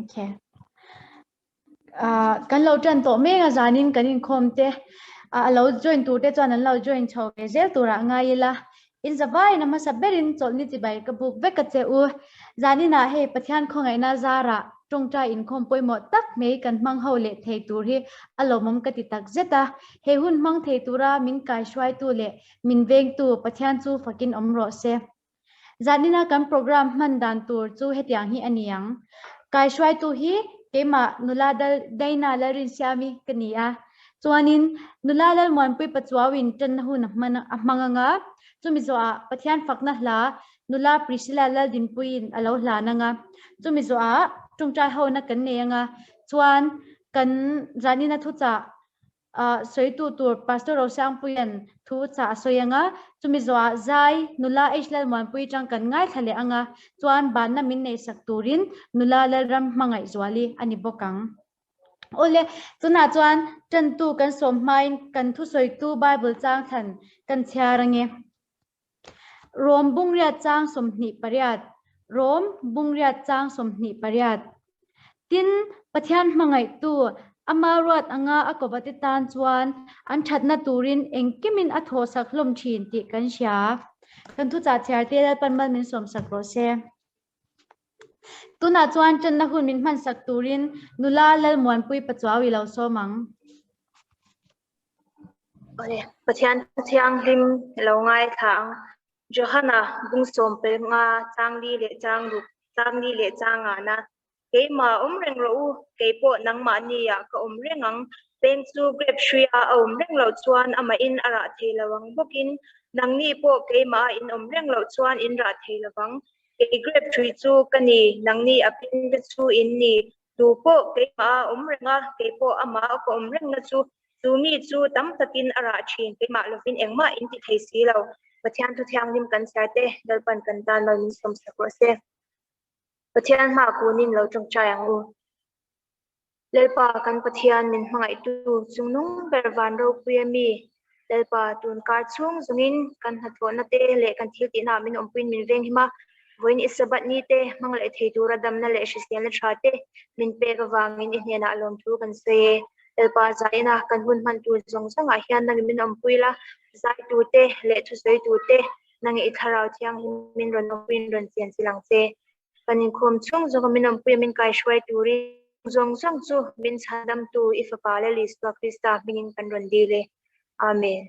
Okay. Uh, kan lo tan tawh mek a zanin kan inkhawm te a lo join tur te chuan an lo join chho ve zel turah ngai ila in zavaiin a hmasa berin chawlhni chibai ka buk vek a che u zaninah hei Pathian khawngaihna zarah tawngtai inkhawm pawimawh tak mai kan hmang ho leh thei tur hi a lawmawm ka ti tak zet a he hun hmang thei tura min kaihruaitu leh min vengtu Pathian chu fakin awm rawh se. Zanina kan program hman dan tur chu hetiang hi a ni ang. Kaihruaitu hi keimah nula dal Daina Lalrinsiami ka ni a. Chuanin nula Lalmuanpui Pachuauin tanna hun a hman a hmang anga, chumi zawhah Pathian fakna hla nula Priscilla Laldinpuiin a lo hlan anga, chumi zawhah tawngtai hona kan nei anga, chuan kan zanina thuchah Sawitu tur Pastor Rosangpuia'n thu chah a sawi ang a, chumi zawhah Zai, nula H Lalmuanpui chang kan ngaithla leh ang a, chuan banna min neihsak turin nula Lalram Hmangaihzuali a ni bawk ang. Awle, tunah chuan tantu kan sawm hmain kan thusawitu Bible chang thlan kan chhiar ange. Rom bungriat chang 28, Rom bungriat chang 28. Tin, Pathian hmangaihtu, ama ruat anga a kovate tan chuan an thatna turin engkimin a thawhsak hlawm thin tih kan hria. Kan thuchah chhiar te Lalpan mal min sawmsak rawh se. Tunah chuan tanna hun min hmansak turin nula Lalmuanpui Pachuau i lo sawm ang. Awle, Pathian thianghlim lo ngaithla ang. Johana bung sawm pel nga chang li leh chang ruk, chang li leh chang nga na. Keimah awm reng rawh u, kei pawh nangmahni ah ka awm reng ang. Peng chu grape hrui ah a awm reng loh chuan amahin a rah thei lo ang bawkin nangni pawh keimah ah in awm reng loh chuan in rah thei lo vang. Kei grape hrui chu ka ni, nangni a peng te chu in ni. Tu pawh keimah a awm reng a, kei pawh amah a ka awm rengna chu, chu mi chu tam takin a rah thin, keimah lovin engmah in ti thei si lo. Pathian thu thianghlim kan chhiar te, Lalpan kan tan mal min sawmsak rawh se. Pathian hmaah kunin lo tawngtai ang u. Lalpa kan Pathian min hmangaihtu chungnung ber van ropui a mi, Lalpa tun kar chhung zawngin kan hnathawhna te leh kan thil tihna ah min awmpuiin min venghim a, vawiin i Sabbath ni te hmang leh thei tura damna leh hriselna tha te min pek avangin i hnenah lawmthu kan sawi e. Lalpa zaina kan hun hman tur zawng zawngah hian nangin min awmpui la, zaitu te leh thusawitu te nangin i thlarau thianghlim min rawn awmpuiin rawn chian chilh ang che. Kan inkhawm chhung zawng a min awmpui a min kaihruai turin zawng zawng chu min chhandamtu i Fapa Lal Isua Krista hmingin kan rawn dil e. Amen.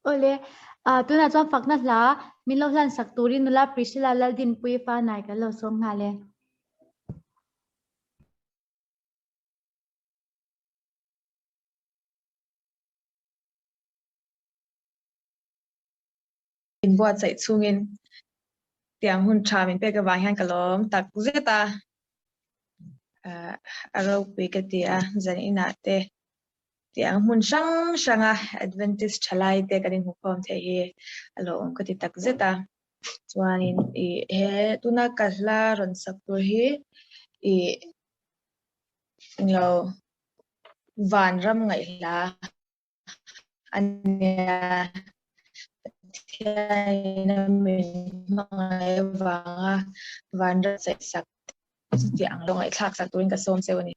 Awle, tunah chuan fakna hla min lo hlan sak turin nula Priscilla Laldinpuii fa nai kan lo sawm nghal e. Inbuatsaih chungin tiang hun tha min pek avang hian ka lawm tak zet a, a ropui ka ti a, zan inah te tiang hmun hrang hranga Adventist thalai te kan inhmukhawm theih hi a lawmawm ka ti tak zet a, chuanin ih he tuna ka hla rawn sak tur hi ih englo vanram ngaihhla. a nia. Pathianin a min hmangaih avanga vanram saihsak tih ang lo ngaihthlak sak turin ka sawm cheu a ni.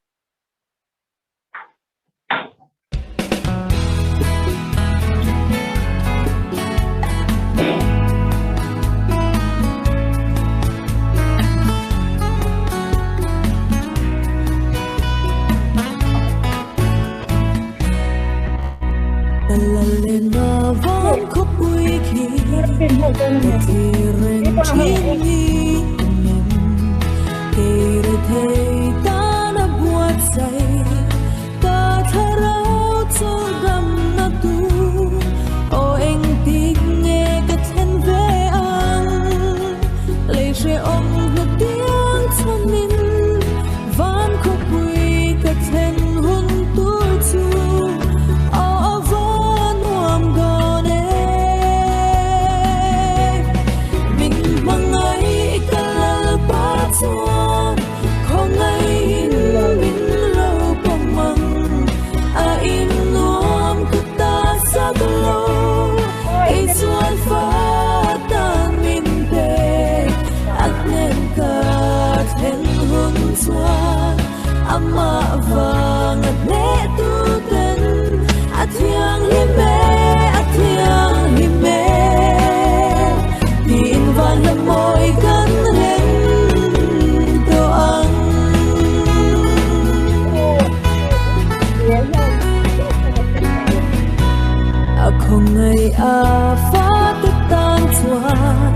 Hmangaih a fate tan chuan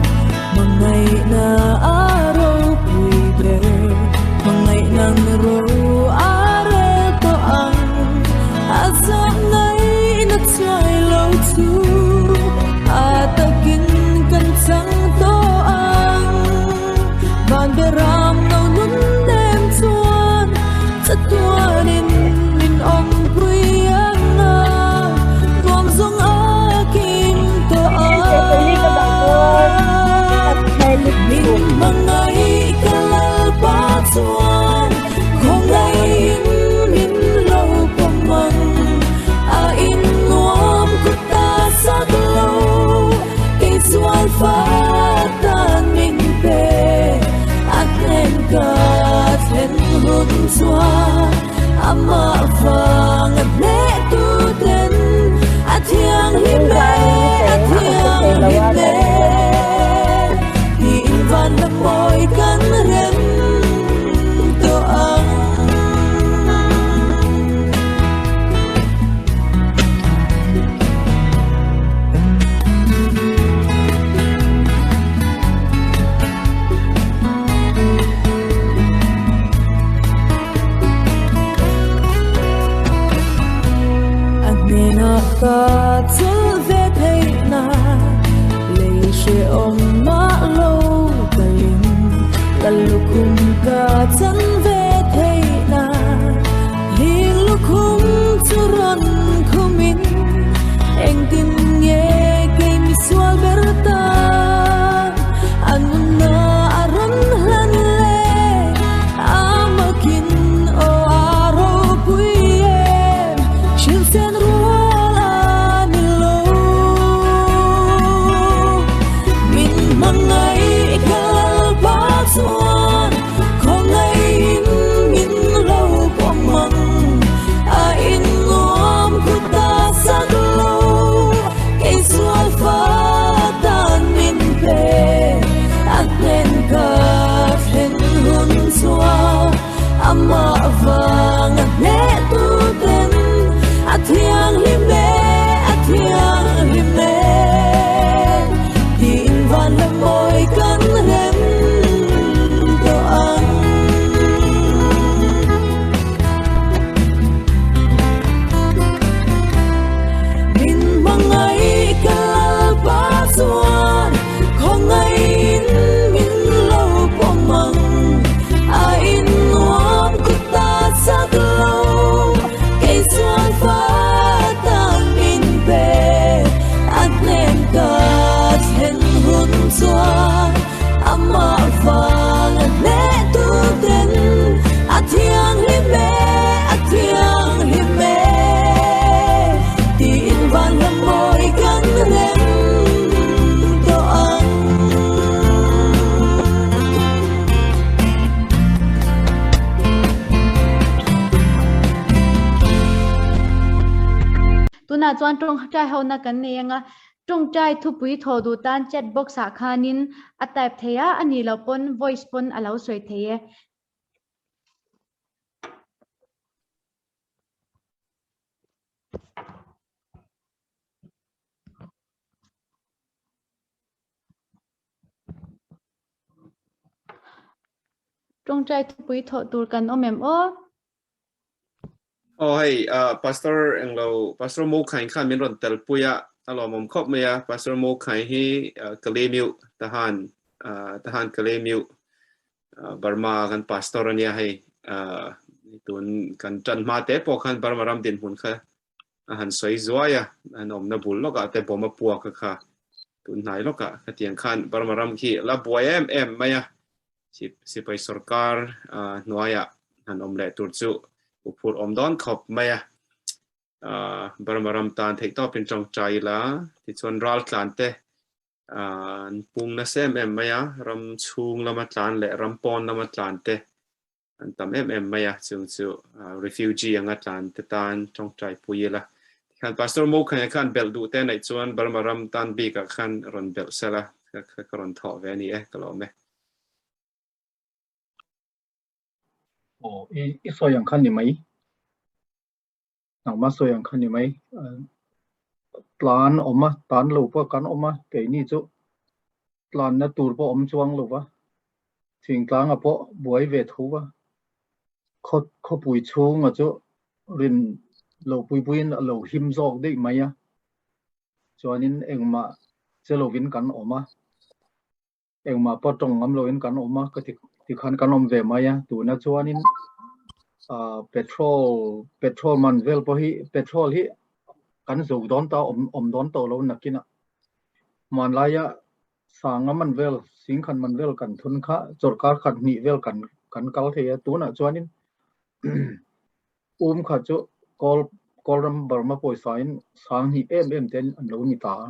hmangaihna a ropui ber. Hmangaih nang ro a rel tawh ang, a zawh ngaihna chuai lo chu a takin kan chang tawh ang. Van beram lo nun nem chuan chatuanin min awmpui ang a, nuam zawng a kim tawh ang. Min hmangaih ka Lalpa chuan khawngaihin min lo pawm ang, a innuam kut a sak lo. Kei sual fatan min pe, a hnen ka thlen hun chuan amah vang a hneh tu ten a thianghlim e, a thianghlim e. Tiin van la mawi kan rem tawh ang. A hnenah ka chul ve theih nan lei hrehawm mah lo kalin ka lukhum ka chan ve theih nan Hing lukhum chu rawn khumin engtin nge kei misual ber tan a nunna a rawn hlan le a makin aw a ropui em hrilhsen rual a ni lo. Min hmangaih ka Lalpa chuan Khawngaihin min lo pawm ang, a innuam kut a sak lo, kei sual fatan min pe, a hnen ka thlen hun chuan amah vang a hneh tu ten a thianghlim e, a thianghlim e, tiin van la mawi kan rem. Min hmangaih ka Lalpa chuan khawngaihin min lo pawm ang, a innuam kut a chak lo, kei chuan fatan min pe, a hnen ka thlen hun chuan. Amah vang a hneh tu ten a thianghlim e, a thianghlim e tiin van lam mawi kan rem tawh ang. Tunah chuan tawngtai hona kan nei anga Tawngtai thupui thaw duh tan chat box ah khanin a type thei a, a nih loh pawn voice pawn a lo sawi thei e. Tawngtai thupui thawh tur kan awm em aw? Aw hei Pastor englo Pastor Mo Khain khan min rawn tel pui a a lawmawm khawp mai a Pastor Mo Khain hi Kalemiu Tahan Tahan Kalemiu Burma kan pastor ania hei tun kan tan hma te pawh khan Burma ram dinhmun kha a han sawi zuai a an awmna bul lawkah te bawm a puak a kha tun hnai lawkah khatiang khan Burma ram khi la buai em em mai a Sipai sorkar hnuaiah han awm leh tur chu huphurh awm dawn khawp mai a. Burma ram tan theih tawpin tawngtai ila, tichuan raltlan te an pung nasa em em mai a, ram chhung lama tlan leh ram pawn lama tlan te an tam em em mai a, chung chu refugee anga tlan te tan tawngtai pui ila. Tikhan Pastor Mokhaia khan belh duh te neih chuan Burma ram tan bikah khan rawn belh sela, ka rawn thawh ve a ni e, ka lawm e. Aw, i i sawi ang kha ni mai. Nangmah sawi ang kha ni mai. Tlan awm a, tan lo pawh kan awm a, keini chu tlanna tur pawh awm chuang lo va, thingtlanga pawh buai ve tho va, khaw khawpui chhunga chu rin lo pui puiin a lo him zawk daih mai a, chuanin engmah che lovin kan awm a. Engmah pawh tawng ngam loin kan awm a, ka ti tikhan kan awm ve mai a, tuna chuanin ah petrol petrol man vel pawh hi petrol hi kan zo dawn ta awm awm dawn tawh lo nakinah hmanlaia sanga man vel singkhan man vel kan thun kha chawlhkar khat hnih vel kan kan kal thei a, tunah chuanin um kha chu kawl kawlram Burma pawisa in sang hnih em em ten an lo ni ta a.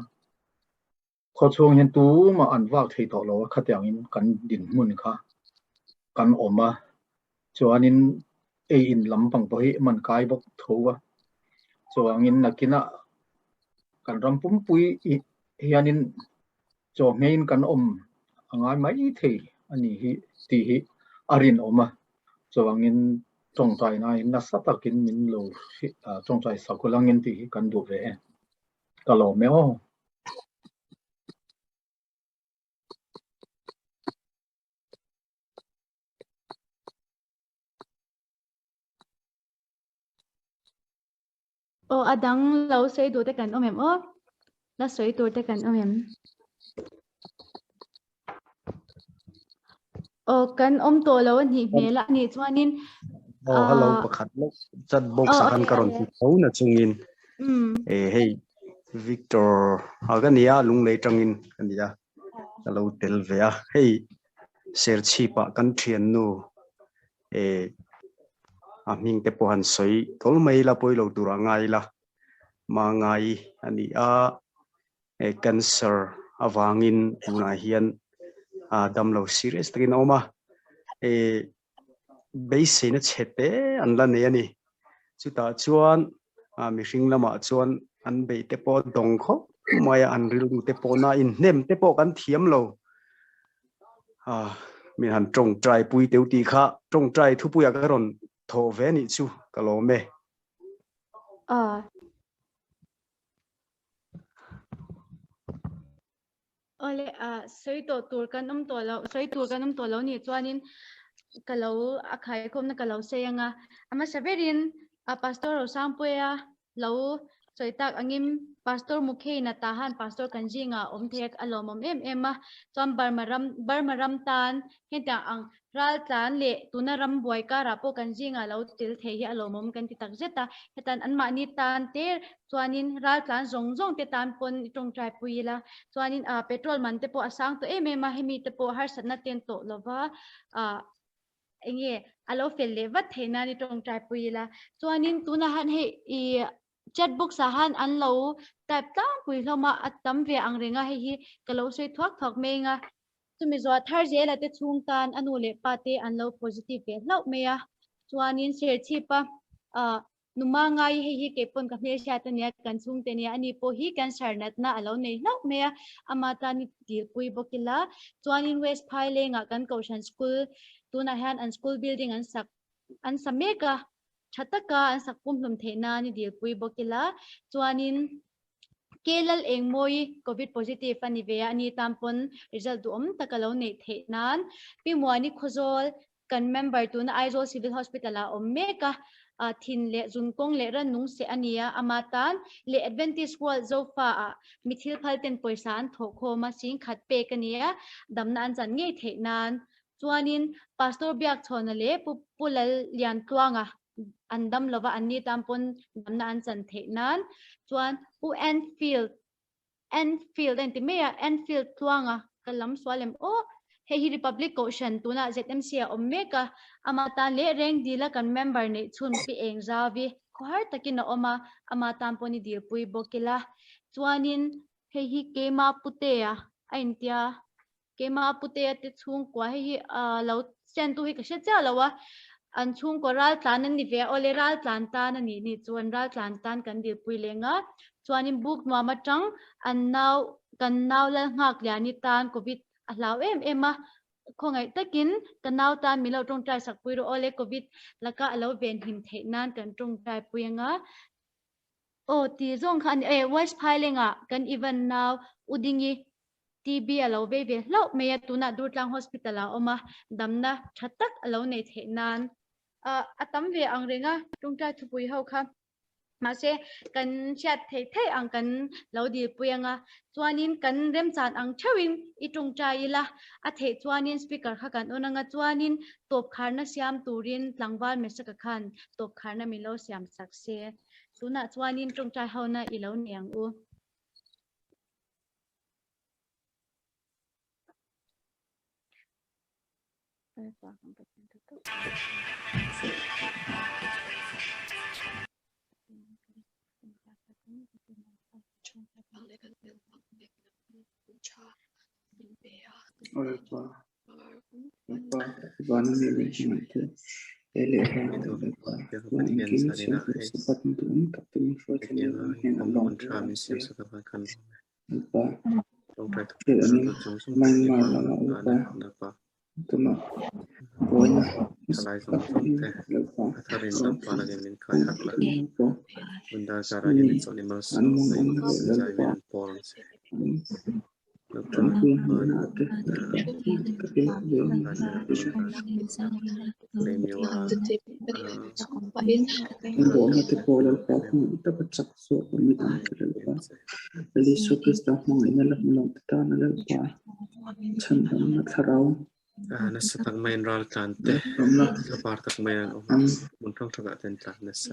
Khawchhung hian tumah an vak thei tawh lo a, khatiangin kan dinhmun kha kan awm a, chuanin ei in lampang pawh hi man kai bawk tho a, chuangin nakinah kan ram pumpui hianin chaw hmeiin kan awm a ngai mai thei a ni hi tih hi a rinawm a, chuangin tawngtainain nasa takin min lo tawngtai sak ulangin tih hi kan duh ve e. Ka lawm e aw. Aw a dang lo sawi duh te kan awm em aw? La sawi tur te kan awm em? Aw kan awm tawh lo a nih hmel a nih chuanin Aw hello pakhat lawk chat box ah khan ka rawn ti tho na chungin e hei Victor a ka nia lunglei tangin ka nia ka lo tel ve a hei serchhip ah kan thiannu e a hming te pawh han sawi tawl mai ila pawi lo tur ah ngai ila mangai a ni a. He cancer avangin tunah hian damlo serious takin a awm a, e beiseina chhe te an la nei a ni. Chutah chuan mihring lamah chuan an beih te pawh a dawng khawp mai a, an rilru te pawh na inhnem te pawh kan thiam lo. Min han tawngtai pui teu tih kha tawngtai thupuiah ka rawn thawh ve a nih chu ka lawm e. Awle ah sawi tawh tur kan awm tawh lo sawi tur kan awm tawh lo nih chuanin ka lo a khaikhawmna ka lo sawi anga a hmasa berin a pastor Rosangpuia lo sawi tak angin pastor Mukheina tah han pastor kan zingah awm thei a a lawmawm em em a chuan Burma ram Burma ram tan hetiang ang Raltlan leh tuna ram buai karah pawh kan zingah lo tel thei hi a lawmawm kan ti tak zet a, hetan anmahni tan te chuanin raltlan zawng zawng te tan pawn i tawngtai pui ila, chuanin ah petrol man te pawh a sang tawh em em a, hemi te pawh harsatna ten tawh lova ah enge a lo fel leh vat theih nan i tawngtai pui ila, chuanin tunah han hei i chat box ah han an lo type tlangpui hlawm a, a tam ve ang reng a hei hi ka lo sawi thuak thuak mai anga. Chumi zuah thar zela te chhung tan a nu leh pa te an lo positive ve hlauh mai a. Chuanin Serchhipa ah numa ngai hei hi kei pawn ka hmelhriat a nia, kan chhungte nia, ani pawh hi cancer natna a lo nei hlauh mai a, ama tan i dilpui bawk ila. Chuanin West Phailengah kan Kohhran School tunah hian an school building an sak an sa mek a, tha taka an sak pumhlum theih nan i dilpui bawk ila. Chuanin Kelal Engmawi Covid positive a ni ve a, ani tan pawn result duhawm tak a lo neih theih nan Pi Muani Khawzawl kan member tuna Aizawl Civil Hospital ah awm mek a, thin leh zunkawng leh rannung seh a ni a, ama tan leh Adventist World Zofa ah mi thil phal ten pawisa an thawh khawm a, singkhat pek a ni a, damna an chan ngei theih nan chuanin Pastor Biakchhawna leh Pu Pu Lalliantluanga an dam lova an ni tan pawn damna an chan theih nan chuan Pu Enfield Enfield a inti mai a Enfield tluanga ka lam sual em aw hei hi Republic Kohhran tunah ZMC a awm mek a ama tan leh reng dila kan member neih chhun pi eng zauvi khawhar takin a awm a ama tan pawn i dilpui bawk ila chuanin hei hi keima putea a intia Keimah a putea te chhungkua hei hi ah lo sentu hi ka hre chiah lo a, an chhungkua ral tlan an ni ve a, awle ral tlan tan a nih ni chu an ral tlan tan kan dilpui leng a, chuanin buk nuam atang an nau kan nau lal nghak liani tan covid a hlau em em a, khawngaih takin ka nau tan min lo tawngtai sak pui rawh awle covid laka a lo venhim theih nan kan tawngtai pui anga. Aw ti zawng kha a ni e, West Phailengah kan Ivan nau U Dingi TB a lo vei ve hlauh mai a, tunah Durtlang Hospital ah a awm a, damna tha tak a lo neih theih nan a tam ve ang reng a, tawngtai thupui ho kha. Mahse, kan hriat theih theih ang kan lo dilpui ang a, chuanin kan remchan ang theuhin i tawngtai ila, a theih chuanin speaker kha kan on ang a, chuanin tawp kharna siam turin tlangval Mesaka khan tawp kharna min lo siam sak se. Tunah chuanin tawngtai hona i lo nei ang u. Nasa tak maiin ral tlan te, thlapar tak maiin an awm a, hmun hrang hrangah te an tlan nasa.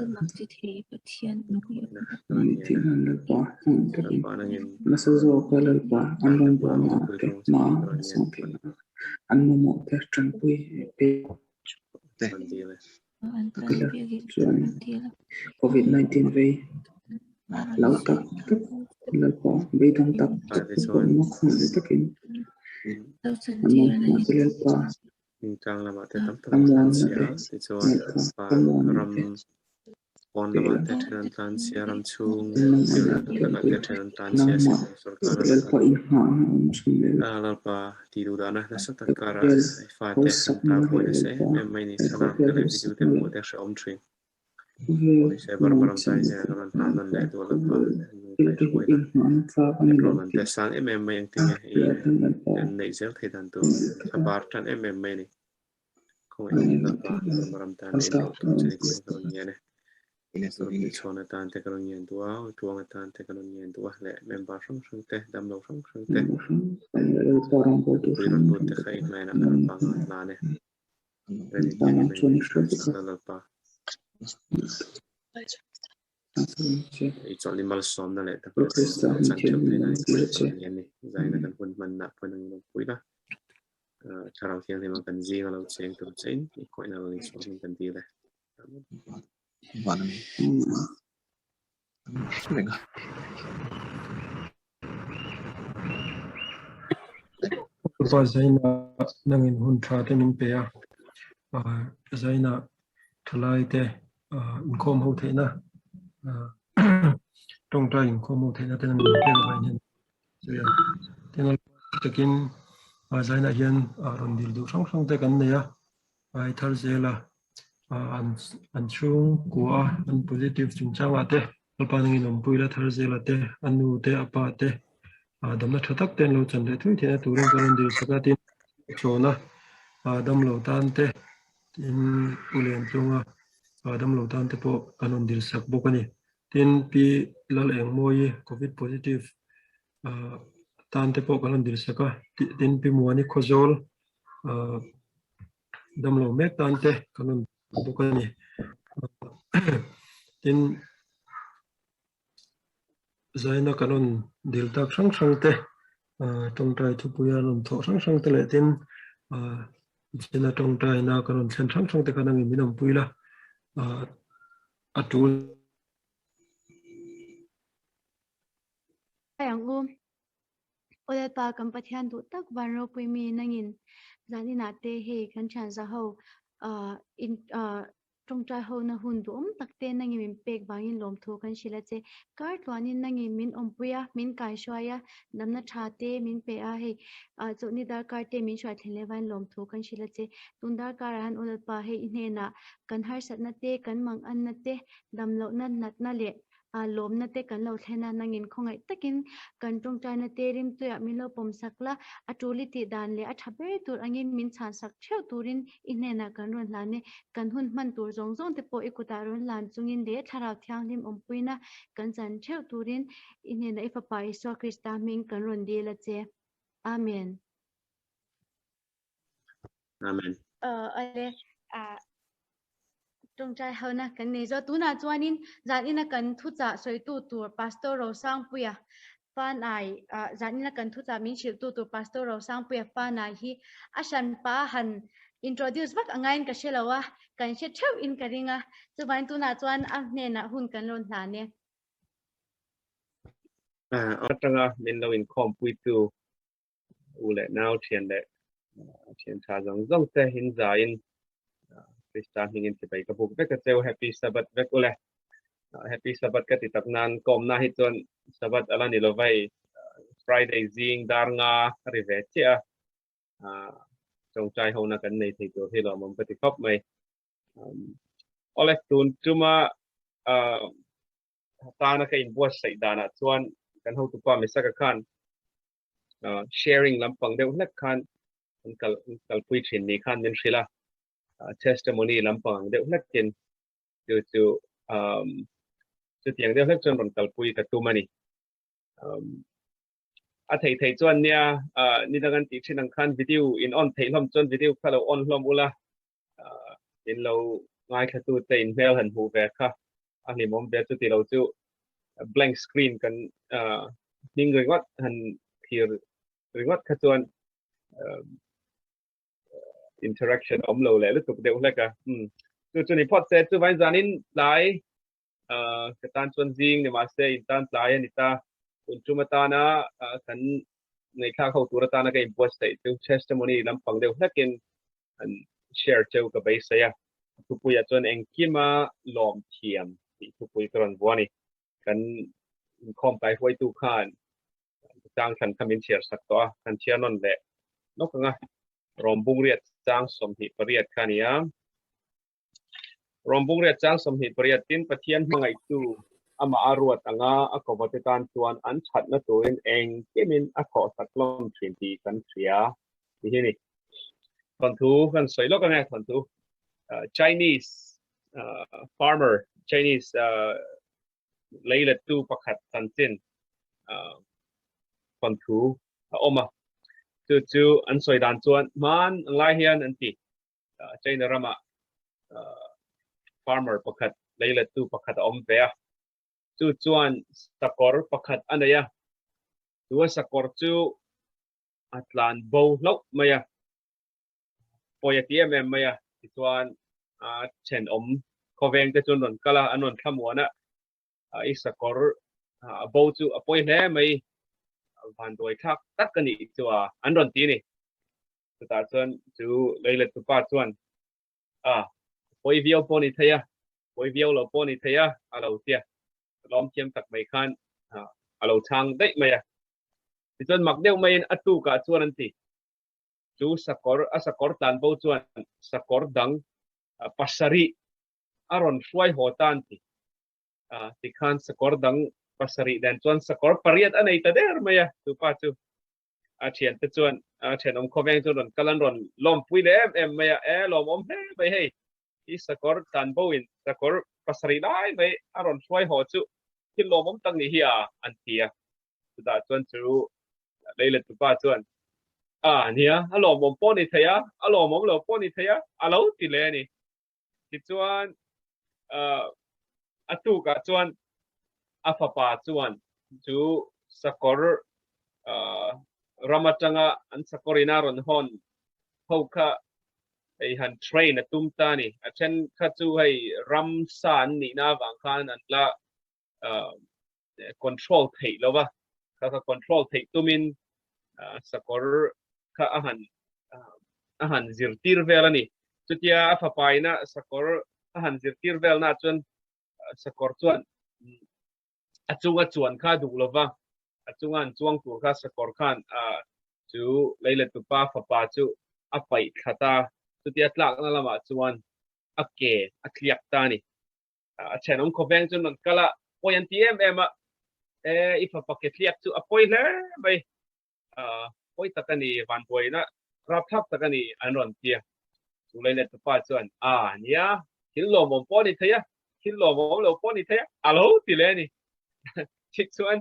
Tlang lamah te tam tak an tlan chhia a, tichuan ram pawn lamah te then an tlan chhia, ram chhung thil takah te then an tlan chhia a, sorkar a Lalpa tih duh dahna nasa tak karah fate an ta buai nasa em em mai ni, thlalak te leh video te hmuh te a hrehawm thin. Pawisa bar bar ang tai hian a rawn hna nawn leh dual a pa kaihhruaina petrol man te a sang em em mai ang tinge i an neih zel thei dan tur a bar tan em em mai a ni. Khawngaih takin Lalpa ram tan a inrawlh tur che ni khawngaih ka rawn ngen e. Ropui chhawn atan te ka rawn ngen duh a, tuang atan te ka rawn ngen duh a leh member hrang hrang te, damlo hrang hrang te, pui rawn lut te kha i hnenah ka rawn pangngai hlan e. I chawlh i malsawmna leh tak chan theuh theih nan i khawngaih ka ni a ni. Zaina kan hun hmanna pawhin ang in awmpui la. Thlarau Thianghlim ang kan zing a lo cheng tur chein i khawngaihna lo inchhuah hmin kan dil e. Amen. Pa Zaina nangin hun tha te min pe a, Zaina thalai te inkhawm ho theihna, tawngtai inkhawm ho theihna te nangin min pek avangin hian sawi a. Tin, takin Zaina hian rawn dil duh hrang hrang te kan nei a, ai thar zel a, an chhungkua a an positive chungchangah te Lalpa nangin awmpui la thar zela te, a nu te, a pa te damna tha tak te an lo chan leh thui theihna turin ka rawn dil sak a, tin chawna damlo tan te, tin U Liantlunga damlo tan te pawh kan rawn dil sak bawk a ni. Tin Pi Lal Engmawii Covid positive tan te pawh kan rawn dil sak a, tin Pi Muani Khawzawl damlo mek tan te kan rawn bawk a ni. Tin, zaina kan rawn dil tak hrang hrang te, tawngtai thupuia an rawn thawh hrang hrang te leh tin, zina tawngtaina kan rawn thlen hrang hrang te khan angin min awmpui la, a tul. Ang u. Aw Lalpa kan Pathian duh tak van ropui mi nangin zaninah te hei kan thian za ho in tawngtai ho na hun duhawm tak te nangin min pek vangin lawmthu kan hrilh a che. Kar tluanin nangin min awmpui a, min kaihruai a, damna tha te min pe a, hei chawlhni darkar te min hruai thlen leh vangin lawmthu kan hrilh a che. Tun darkarah hian Aw Lalpa hei i hnenah kan harsatna te, kan manganna te, damlohna natna leh. Lawmna te kan lo thlen a, nangin khawngaih takin kan tawngtaina te rimtuiah min lo pawm sak la, a tul i tih dan leh a tha ber tur angin min chhan sak theuh turin i hnenah kan rawn hlan e. Kan hun hman tur zawng zawng te pawh i kutah rawn hlan chungin leh Thlarau Thianghlim awmpuina kan chan theuh turin i hnenah i Fapa Isua Krista hming kan rawn dil a che. Amen. Amen. Awle, tawngtai hona kan nei zo. Tunah chuanin zanina kan thuchah sawitu tur Pastor Rosangpuia Fanai, zanina kan thuchah min hrilhtu tur Pastor Rosangpuia Fanai hi a hranpa han introduce vak angaiin ka hre lo a, kan hre theuh in ka ring a. Chuvangin tunah chuan a hnenah hun kan rawn hlan e. Atanga min lo inkhawmpuitu u leh nau thian leh thian tha zawng zawng te in zaiin Krista hmingin sipai ka buk vek a cheu happy Sabbath vek ule happy Sabbath ka ti tak nan kawmna hi chuan Sabbath ala ni lovai Friday zing dar nga ri ve chiah a tawngtai hona kan nei thei tur hi lawmawm ka ti khawp mai ole tun tuma tana ka inbuatsaih danah chuan kan hotupa Misaka khan sharing lampang deuh hlek khan an kal kalpui thin ni khan min hrilh a testimony lampang ang deuh hlekin chu chu um chutiang deuh hlek chuan rawn kalpui ka tum a ni um a thei thei chuan nia ni dang an tih thin ang khan video in on theih hlawm chuan video kha lo on hlawm ula in lo ngaithla tu te in hmel han hmuh ve kha a hlimawm ve chuti lo chu blank screen kan hming ringawt han thlir ringawt kha chuan interaction awm lo leh lutuk deuh hlek a chu chu ni phawt se chuvain zanin tlai ka tan chuan zing ni mahse in tan tlai a ni ta tun tum atana kan ngaihthlak ho tur atana ka inbuatsaih chu testimony lampang deuh hlekin an share cheu ka beisei a thupuiah chuan engkima lawm thiam tih thupui ka rawn vuah a ni kan inkhawm kai huaitu khan chang thlan kha min chhiar sak tawh a kan chhiar nawn leh nawk anga rawm bungriat chang 28 kha a ni a Rawm bungriat chang 28 tin Pathian hmangaihtu amah a ruat anga a kawvate tan chuan an thatna turin engkimin a thawhsak hlawm thin tih kan hria tih hi a ni. Thawnthu kan sawi lawk ange thawnthu Chinese farmer Chinese leilettu pakhat chanchin thawnthu a awm a chu chu an sawi dan chuan hman ang lai hian an ti. China rama farmer pakhat leilettu pakhat a awm ve a chu chuan sakawr pakhat a nei a chu a sakawr chu a tlan bo hlauh mai a pawi a ti em em mai a tichuan a thenawm khawveng te chuan rawn kal a an rawn thlamuan a i sakawr a bo chu a pawi hle mai vanduai thlak tak a nih chu a an rawn ti a ni. Chutah chuan chu leilettupa chuan, A, pawi viau pawh ni thei a, pawi viau lo pawh ni thei a, a lo ti a. Lawm thiam tak mai khan a lo chhang daih mai a. Tichuan mak deuh maiin a tukah chuan an ti. Chu sakawr, a sakawr tlanbo chuan sakawr dang pasarih a rawn hruai haw ta an ti. Tikhan sakawr dang pasarih nen chuan sakawr pariat a nei ta der mai a, chu pa chu. A thiante chuan a thenawm khawveng chuan rawn kal an rawn lawmpui leh em em mai a, e lawmawm hle mai hei i sakawr tlanbo in sakawr pasarih lai mai a rawn hruai haw chu thil lawmawm tak ni hi a an ti a. Chutah chuan chu leilettupa chuan a nia a lawmawm pawh ni thei a, a lawmawm lo pawh ni thei a, a lo ti leh a ni. Tichuan a tukah chuan a fapa chuan chu sakawr ram atanga an sakawr ina rawn hawn ho kha hei han train a tum ta a ni. A then kha chu hei ramsa an nihna avang khan an la control theih lo va, kha kha control theih tumin sakawr kha a han a han zirtir vel a ni. Chutia a fapaina sakawr a han zirtir vel na chuan sakawr chuan a chunga chuan kha duh lo va, a chunga an chuang tur kha sakawr khan chu leilettupa fapa chu a paih thla ta. Chutia tlakna lamah chuan a ke a tliak ta a ni. A thenawm khawveng chuan rawn kal a. Pawi an ti em em a, e i fapa ke tliak chu a pawi hle mai, pawi tak a ni, vanbuaina rapthlak tak a ni an rawn ti a. Chu leilet tupa chuan, A nia, thil lawmawm pawh a ni thei a, thil lawmawm lo pawh a ni thei a, a lo ti leh a ni. Tichuan,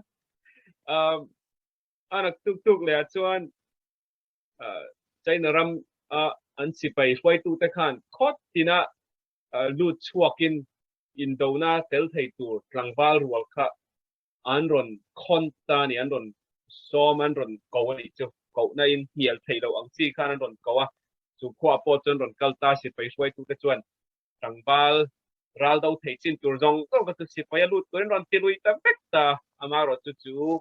a nak tuk tuk leh ah chuan China ram a an sipai hruaitute khan khawt tina lut chhuakin indona tel thei tur tlangval rual kha an rawn khawn ta a ni, an rawn sawm, an rawn ko a nih chu. Kohna in hnial theih loh ang chi khan an rawn ko a, chu khuaah pawh chuan rawn kal ta sipai hruaitute chuan tlangval ral do theih chin tur zawng zawng kha chu sipai a lut turin rawn ti lui ta vek ta. Amaherawhchu chu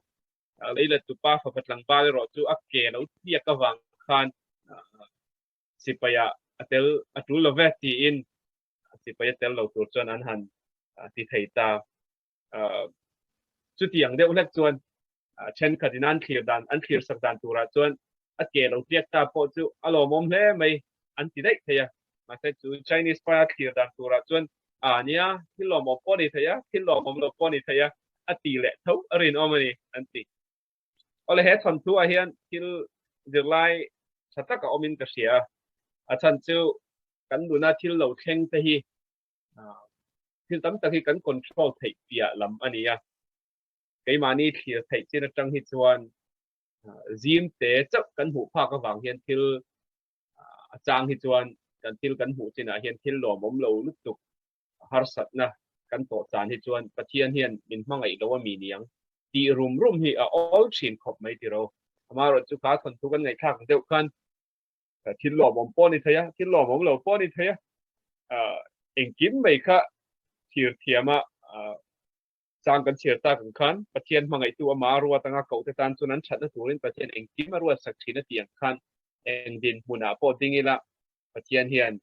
leila tupa fapa tlangval erawh chu a ke lo tliak avang khan sipaia a tel a tul lo ve tiin sipai a tel lo tur chuan an han ti thei ta. Chutiang deuh hlek chuan thenkhatin an thlir dan an thlir sak dan turah chuan a ke lo tliak ta pawh chu a lawmawm hle mai an ti daih thei a. Mahse chu Chinese pa a thlir dan turah chuan a nia thil lawmawm pawh a ni thei a, thil lawmawm lo pawh a ni thei a, a ti leh tho a rinawm a ni an ti. Awle he thawnthu ah hian thil zirlai tha tak a awmin ka hria a, a chhan chu kan nuna thil lo thleng te hi thil tam tak hi kan control theih piah lam a ni a, keimahni thlir theih chin atang hi chuan zim te chauh kan hmuh phak avang hian thil a chang hi chuan kan thil kan hmuh chinah hian thil lawmawm lo lutuk harsatna kan tawh chan hi chuan Pathian hian min hmangaih lo a mi niang tih rum rum hi a awl thin khawp mai tiro. Amaherawhchu kha thawnthu kan ngaihthlak deuh khan thil lawmawm pawh a ni thei a, thil lawmawm lo pawh a ni thei a, engkim mai kha thir thiama chang kan chhiar tak ang khan Pathian hmangaihtu ama ruat anga kohte tan chuan an thatna turin Pathian engkim a ruat sak thin a tih ang khan eng dinhmunah pawh ding ila Pathian hian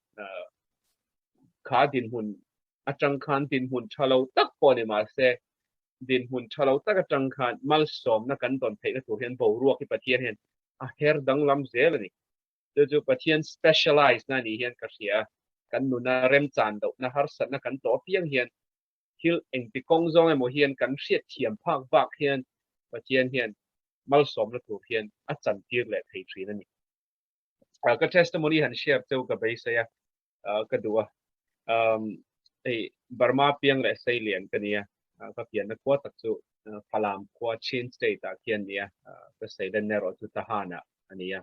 kha dinhmun atang khan dinhmun tha lo tak pawh ni mahse dinhmun tha lo tak atang khan malsawmna kan dawn theihna tur hian boruak hi Pathian hian a her danglam zel a ni. Chu chu Pathian specialize na ni hian ka hria a, kan nuna remchan lohna harsatna kan tawh apiang hian thil engti kawng zawng emaw hian kan hriat thiam phak bak hian Pathian hian malsawmna tur hian a chantir leh thei thin a ni. Ka testimony han share cheu ka beisei a, ka duh a. Hei Burma piang leh Seilian ka nia, ka pianna khua tak chu Falam khua Chin state ah khian nia, ka Seilen erawh chu Tahan ah a nia.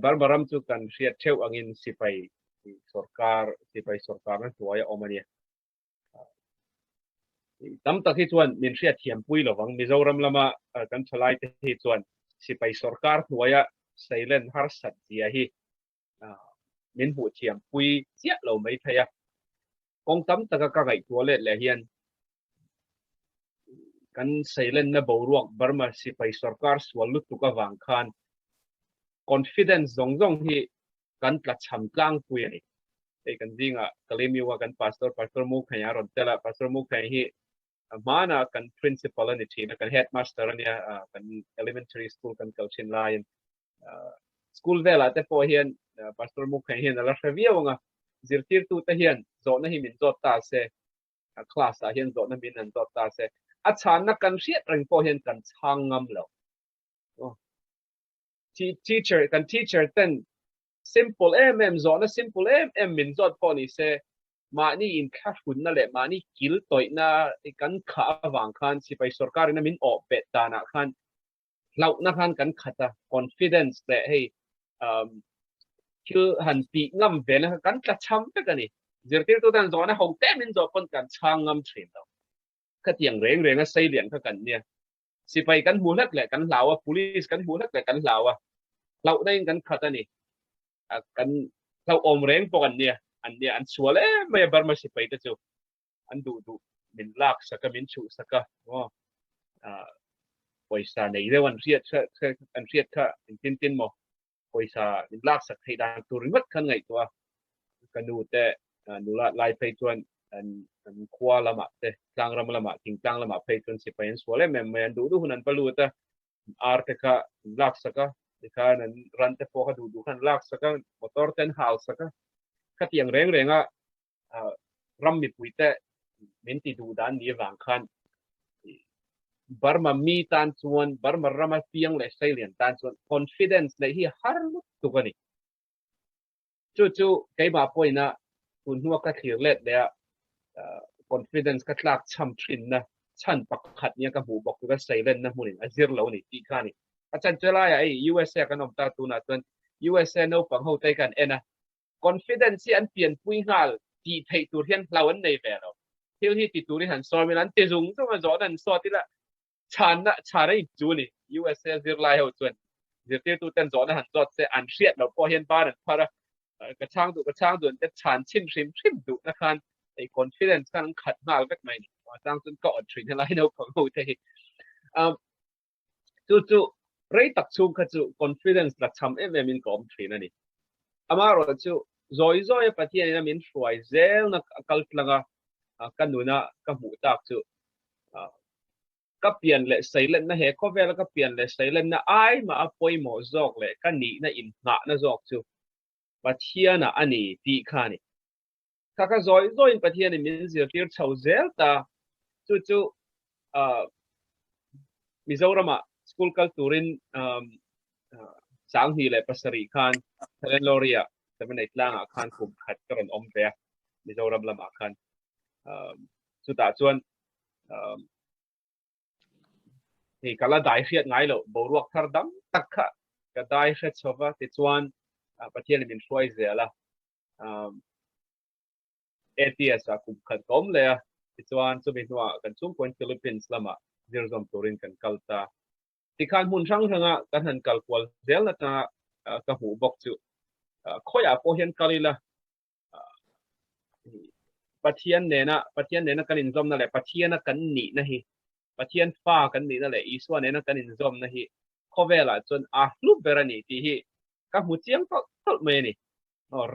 Burma ram chu kan hriat theuh angin sipai sorkar, sipai sorkarna hnuaia awm a nia. Tam tak hi chuan min hriat thiam pui lovang Mizoram lama kan thalai te hi chuan sipai sorkar hnuaia seilen harsat zia hi min hmuh thiam pui chiah lo mai thei a. Kawng tam taka ka ngaihtuah let leh hian kan seilenna boruak Burma sipai sorkar sual lutuk avang khan confidence zawng zawng hi kan tlachham tlangpui a ni. Hei kan zingah Kalemiwa kan pastor, Pastor Mukhanya a rawn tel a, Pastor Mukhanya hi hmana kan principal a ni thin a, kan headmaster a nia, kan elementary school kan kal thin laiin school velah te pawh hian Pastor Mukhanya hian a la hre viau ang a, zirtirtute hian zawhna hi min zawt ta se, class ah hian zawhna min an zawt ta se, a chhanna kan hriat reng pawh hian kan chhang ngam lo. Teacher, kan teacher ten simple em em zawhna simple em em min zawt pawh ni se, mahni inthlahrunna leh mahni kil tawihna kan khah avang khan sipai sorkarin a min awh bet danah khan hlauhna khan kan khat a, confidence leh hei thil han tih ngam ve na kha kan tla cham vek a ni. Zirtirtu ten zawhna ho te min zawh pawn kan chhang ngam thin lo. Khatiang reng renga sei lian kha kan nia. Sipai kan hmu hlek leh kan hlau a, police kan hmu hlek leh kan hlau a, hlauhna in kan khat a ni. Kan hlauhawm reng bawk an nia, an nia an sual em mai a Burma sipai te chu an duh duh min lak sak a, min chhuh sak a, aw pawisa nei deuh an hriat an hriat kha engtin tin maw pawisa min lak sak theih dan tur ringawt khan ngaihtuah a, ka nu te nula lai phei chuan an an khua lamah te tlangram lamah thingtlang lamah phei chuan sipai an sual em em mai an duh duh hun an va lut a, ar te kha an lak sak a, tikhan an ran te pawh kha duh duh khan an lak sak a, motor te an hal sak a, khatiang reng reng a ram mipui te min ti duh dan ni avang khan. Burma mi tan chuan Burma rama piang leh Seilian tan chuan confidence neih hi har lutuk a ni. Chu chu keimah pawhin a tun hnua ka thlir let leh a confidence ka tlak chham thinna chhan pakhat nia ka hmuh bawk chu ka seilenna hmunin a zir lo a ni tih kha a ni. A chan chu laiah hei USA kan awm ta tunah chuan USA naupang ho te kan en a, confidence hi an pianpui nghal tih theih tur hian hlau an nei ve lo. Thil hi ti turin han sawm ila an ti zung zung a, zawhna an sawt ila chhanna chhan a inchu a ni. USA zirlai ho chuan zirtirtu ten zawhna han zawt se an hriat loh pawh hian ban an phar a, ka chhang duh ka chhang duh an te chhan chhin hrim hrim duhna khan hei confidence khan an khat nghal vek mai a ni. Chuvang chuan ka awt thin helai naupang ho te hi. Chu chu rei tak chhung kha chu confidence la cham em em in ka awm thin a ni. Amaherawh chu zawi zawi a Pathian in a min hruai zel na kal tlang a ka nuna ka hmuh tak chu ka pian leh seilenna he khawvela ka pian leh seilenna ai mah a pawimawh zawk leh ka nihna inngahna zawk chu Pathian ah a ni tih kha a ni. Kha kha zawi zawiin Pathianin min zirtir chho zel ta. Chu chu Mizoramah school kal turin 2007 khan Thailand Lorry-ah Seven Eight tlangah khan kum khat ka rawn awm ve a, Mizoram lamah khan. Chutah chuan hei ka la dai hriat ngai loh boruak thar dam tak kha ka dai hre chho va, tichuan Pathianin min hruai zel a. ATS ah kum khat ka awm leh a, tichuan chumi hnuah kan chhungkaw Philippines lamah zir zawm turin kan kal ta. Tikhan hmun hrang hranga kan han kal kual zel atanga ka hmuh bawk chu khawiah pawh hian kal ila Pathian nena Pathian nena kan inzawmna leh Pathiana kan nihna hi Pathian fa kan nihna leh Isua nena kan inzawmna hi khawvelah chuan a hlu ber a ni tih hi ka hmu chiang tawlh tawlh mai a ni.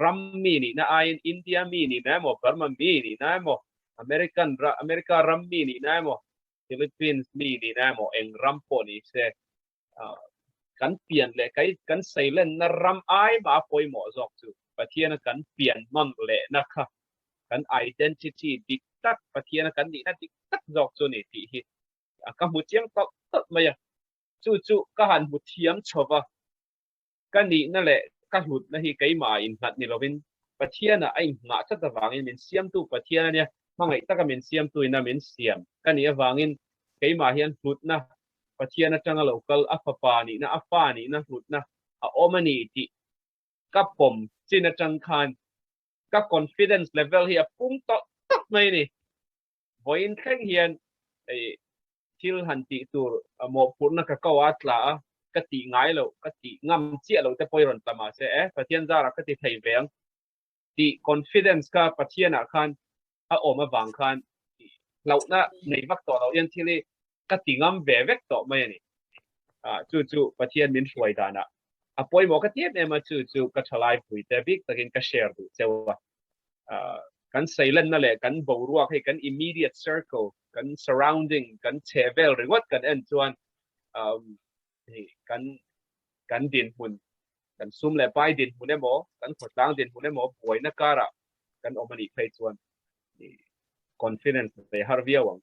Ram mi nihna aiin India mi nihna emaw, Burma mi nihna emaw, American America ram mi nihna emaw, Philippines mi nihna emaw eng ram pawh ni se kan pian leh kai kan seilenna ram ai mah a pawimawh zawk chu Pathiana kan pian hman lehna kha kan identity dik tak Pathiana kan nihna dik tak zawk chu a ni tih hi ka hmu chiang tawlh tawlh mai a. Chu chu ka han hmu thiam chho va, ka nihna leh ka hlutna hi keimah innghat ni lovin Pathianah a inngah tlat avangin min siamtu Pathian a nia, hmangaih taka min siamtuin a min siam ka nih avangin keimah hian hlutna Pathian atanga lo kal a fapa nihna, a fa nihna hlutna a awm a ni tih ka pawm chin atang khan ka confidence level hi a pung tawlh tawlh mai a ni. Vawiin thleng hian hei thil han tih tur mawhphurhna ka ko a tla a, ka tih ngai loh, ka tih ngam chiah loh te pawh i rawn tla mahse e, Pathian zarah ka ti thei ve ang tih confidence kha Pathianah khan a awm avang khan hlauhna nei vak tawh loh hian thil hi ka ti ngam ve vek tawh mai a ni. Chu chu Pathian min hruai danah a pawimawh ka ti em em a, chu chu ka thalai puite bik takin ka share duh cheu a. Kan seilenna leh kan boruak hei kan immediate circle, kan surrounding, kan chhe vel ringawt kan en chuan hei kan kan dinhmun, kan sum leh pai dinhmun emaw, kan khawtlang dinhmun emaw buaina karah kan awm a nih phei chuan confidence nei har viau ang,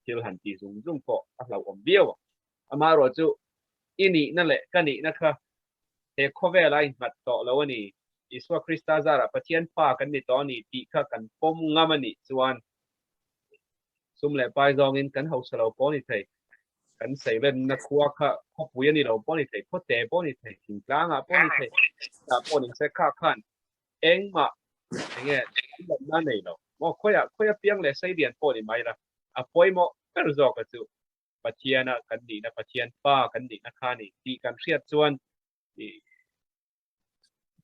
thil han tih zung zung pawh a hlauhawm viau ang. Amaherawh chu i nihna leh ka nihna kha he khawvel a innghat tawh lo a ni, Isua Krista zarah Pathian fa kan ni tawh a ni tih kha kan pawm ngam a nih chuan sum leh pai zawngin kan hausa lo pawh a ni thei, kan seilenna khua kha khawpui a ni lo pawh a ni thei, khawte pawh a ni thei, thingtlangah pawh a ni thei, tah pawh ni se kha khan engmah enge danglamna nei lo maw, khawiah khawi apiang leh seilian pawh ni mai la, a pawimawh ber zawk a chu Pathiana kan nihna, Pathian fa kan nihna kha a ni tih kan hriat chuan